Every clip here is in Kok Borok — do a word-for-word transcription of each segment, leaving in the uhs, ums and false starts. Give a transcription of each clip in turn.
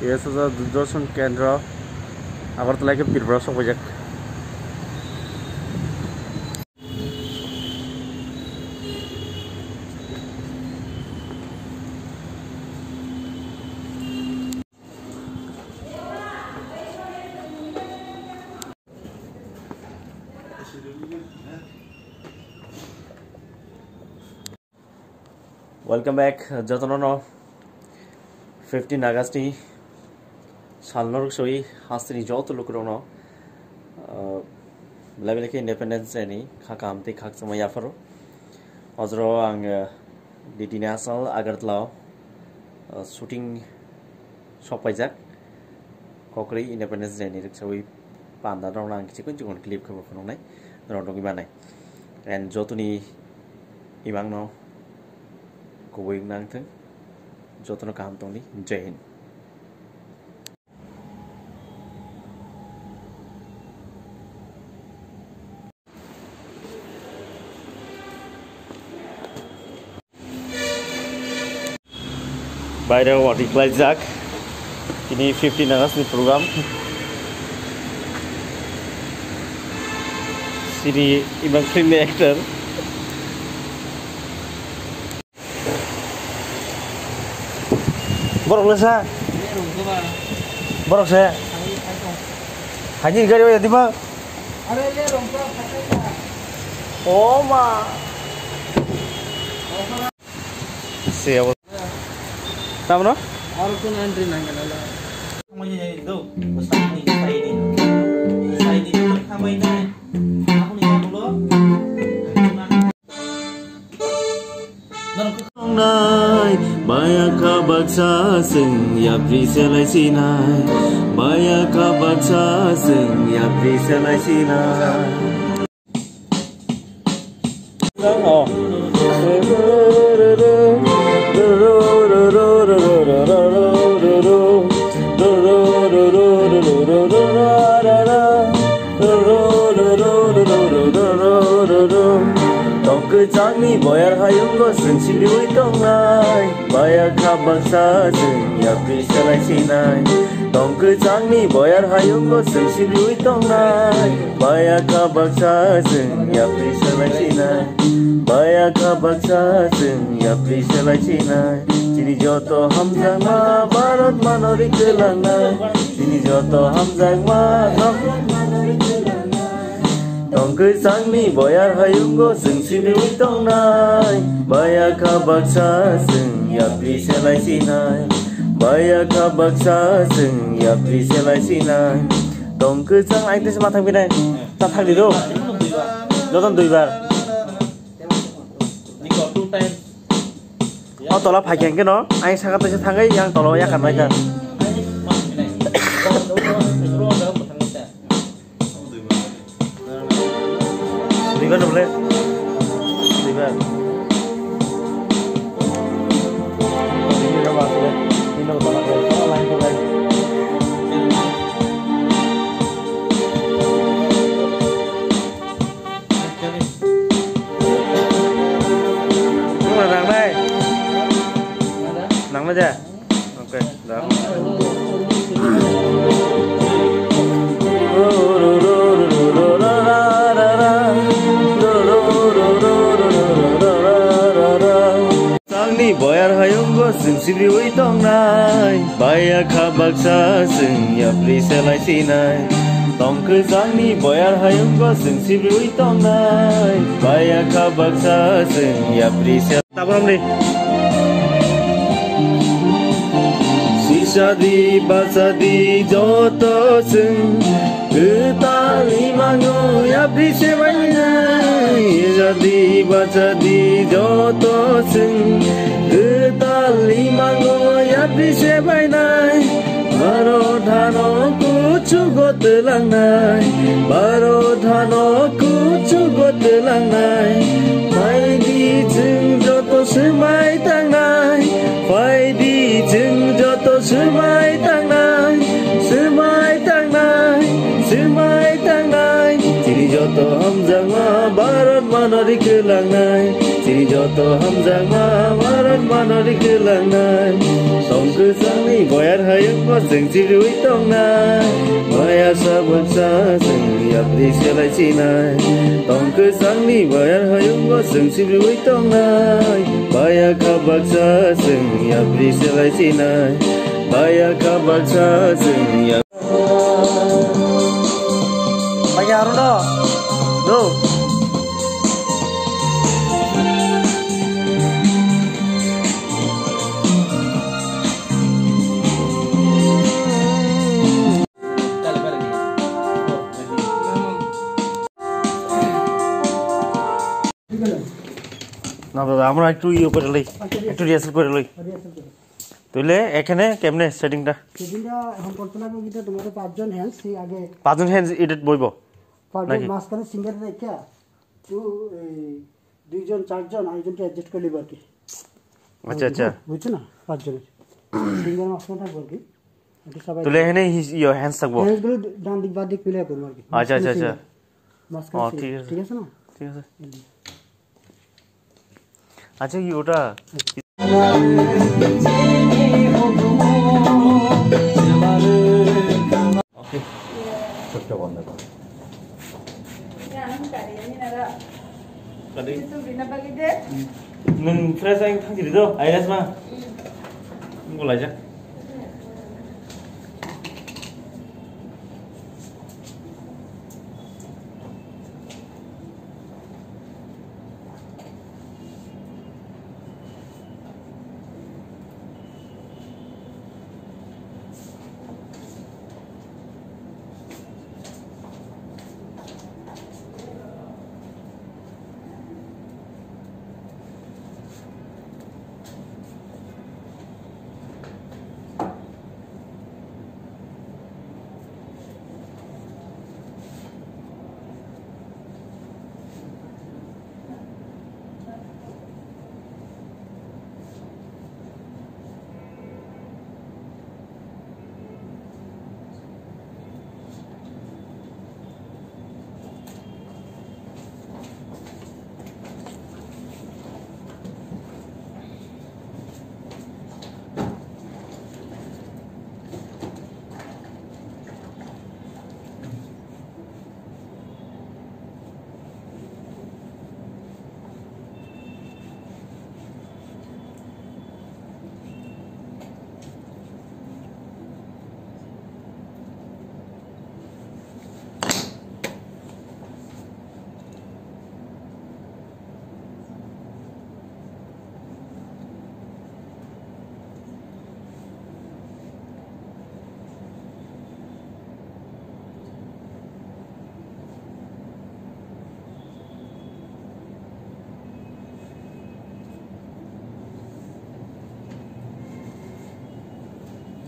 Yes, Durdorshon Kendra, Agartala khe Tripura sokphaijak. Welcome back, jotono no fifteen August ni sal norok soi hasteni joto lukurokno, uh, belai belai khe Independence Day ni kha kaham tei khakchangma yapharo. Ojoro ang, uh, D D National Agartala o, uh, shooting sokpaijak. Kokri Independence Day ni rwksawi panda rokno ang kichikon chikon clip khe bo phunuknai, norok nugwi manai. And jotoni imangno kubui wngna wngthung, jotono kaham tongdi, Jai Hind. Baire o watwi klaijak. Tini fifteen August ni program. Sini imang film ni actor. Borok le sa? Borok se? Haini gari o yadi ma? O ma. Se abo. Tamno? Aro kun entry nangala. Khamai do, bwsakni saidi. Saidi khamai nai. Aboni yagulo. Tongnai, baya kha baksa chwng yapri selai sinai. Baya kha baksa chwng yapri selai sinai. Tongkwchangni boyar hayungo chwng sibriwi tongnai. Baya kha baksa chwng yapri selai sinai. Tongkwchangni boyar hayungo chwng sibriwi tongnai. Baya kha baksa chwng yapri selai sinai. Baya kha baksa chwng yapri selai sinai. Chini joto hamjakma Bharat mano riklangnai. Chini joto hamjakma Tongkwchangni boyar hayungo chwng sibriwi tongnai. Baya kha baksa chwng yapri selai sinai. Baya kha baksa chwng yapri selai sinai. Tongkwchang aitese ma thang binai. Ta thang di do. Joton duibar. O tola phai khe no, ang saka taisa thangwi yang tola yakar nai kha. Duibar no bole. Duibar. Nang na ja? Okay, da. Tangni boyar hayungo chwng sibriwi tongnai. Baya kha baksa chwng yapri selai sinai. Tongkwchangni boyar hayungo chwng sibriwi tongnai. Baya kha baksa chwng yapri selai. Taboromni. Sisadi bachadi joto chwng kwtal imango yapri sebainai. Sisadi bachadi joto chwng kwtal imango yapri sebainai. Bharat hano kuchugo twlangnai, Bharat hano kuchugo twlangnai. Phaidi chwng joto swmai tangnai, phaidi chwng joto swmai tangnai, swmai tangnai, swmai tangnai. Chini joto hamjakma Bharat mano riklangnai, chini joto hamjakma Bharat mano riklangnai. Song Kwchangni boyar hayungo chwng chibrui tongnai, baya sa baksa chwng yapri selai sinai. Tong kwchangni boyar hayungo chwng chibrui tongnai, baya kha baksa chwng yapri selai sinai, baya kha baksa chwng yap- Baya aro no. No. না দাদা, আমরা একটু ইয়ে করে লই, একটু রিহার্সাল করে লই। তাহলে এখানে কেমনে সেটিংটা? সেটিংটা এখন করতে লাগবে কি, তোমাদের পাঁচজন হ্যান্ডস, সেই আগে পাঁচজন হ্যান্ডস এটা বইব পাঁচজন নাকি? মাঝখানে সিঙ্গার রেখে তো এই দুইজন, চারজন, আরেকজনকে অ্যাডজাস্ট করে নিব আর কি। আচ্ছা, আচ্ছা। বুঝছো না? পাঁচজনের সিঙ্গার মাঝখানে থাকবো আর কি। একটু সবাই তাহলে এখানে হিস-, ইয়ে, হ্যান্ডস থাকবো? হ্যান্ডসগুলো ডান দিক বাম দিক মিলিয়ে করবো আর কি। আচ্ছা, আচ্ছা, মাঝখানে আচ্ছা। সিঙ্গার। মাঝখানে ও, সিঙ্গার। ঠিক আছে। ঠিক আছে না? ঠিক আছে। আচ্ছা, কি ওটা? ওকে। চোখটা বন্ধ কর। Kadi? Nung fresh ang thang diri do, ayas ma. Nung laja.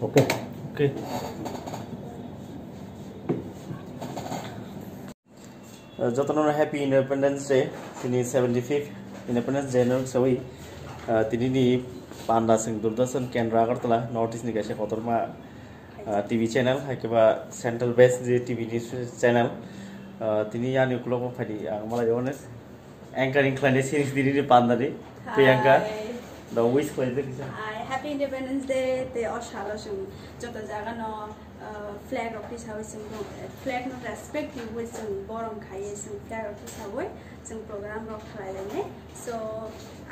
Okay. Okay. Uh, jotono Happy Independence Day, tini seventy fifth Independence Day no sawi, uh, tini ni panda sing Doordarshan Kendra Agartala, North East ni kaisa kotorma, uh, T V channel, hai khe ba central based je T V news channel, uh, tini yani ukulok phadi ang malai honest anchoring khlainai sini tini ni panda ni Priyanka, Hi. Da wish khlai de kisa. Hi, Happy Independence Day, te o salo sing joto jaga no uh, flag rok tisawi chwng rok, flag no respect riwi chwng borom khaiwi chwng flag rok tisawi chwng program rok khlai lainai. So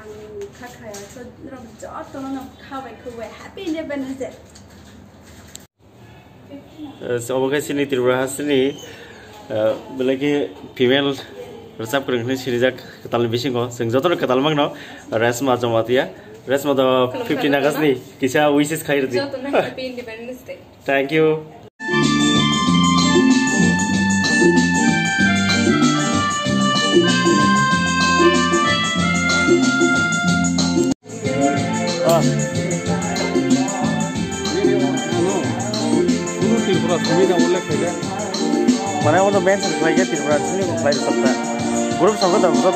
ang kha khlai so norok joto no kha bai khwbai Happy Independence Day. Uh, so obo khe chini Tripura hasteni, uh, belai khe female rwchap kwrwng hwnwi sinijak kwtalni bisingo. Chwng jotono kwtal mangno Reshma Jamatia. Reshma do fifteen August ni kisa wishes khai rwdi. Jotono Happy Independence Day. Thank you. Ah. Kunu Tripura simi da ullekh khaijak. Mane obo mention khlaijak Tripura simi khlai rwchapta. Group song da group.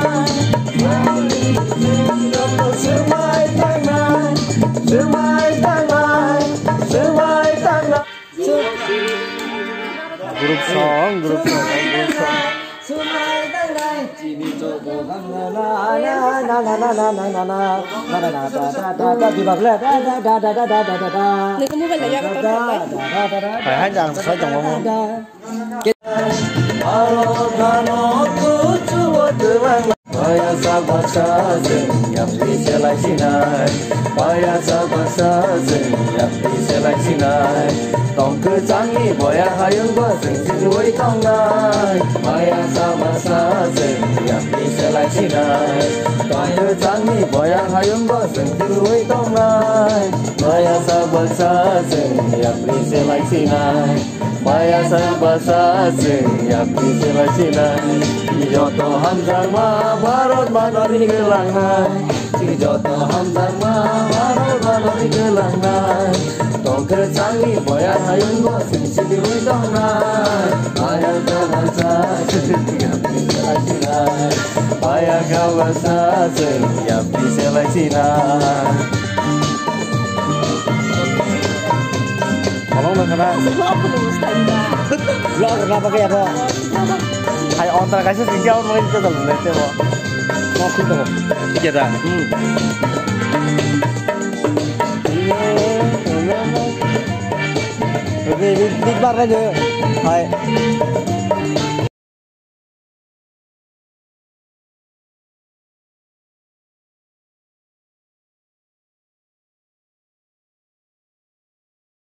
Swmai tangnai, swmai tangnai, swmai tangnai. Group song, group song, group song. Nini mobile ya, ya, ya. Hai, hai, jang, sai, jang, jang. Maya sak baksa chwng yapri se lai sinai. Maya sak baksa chwng yapri se lai sinai. Tong kwchangni boya hayung bo chwng sirwi tongnai. Maya sak baksa chwng yapri se lai sinai. Tong kwchangni boya hayung bo chwng sirwi tongnai. Maya sak baksa chwng yapri se lai sinai. Maya sak baksa chwng yapri se lai sinai. Joto hamjakma Bharat manori kwlangnai. Joto hamjakma Bharat manori kwlangnai. Tong kwchangni boya hayung bo chwng sirwi tongnai. Maya sak baksa chwng yapri se lai sinai. Maya sak baksa chwng yapri se lai sinai. Tolong nang kana? Vlog rwna bagwi abo. Hai, ontra kaisa sisi aboni bagwi jota lule tebo. Nok khito. Thik da. Hmm. Big bar na je. Hai.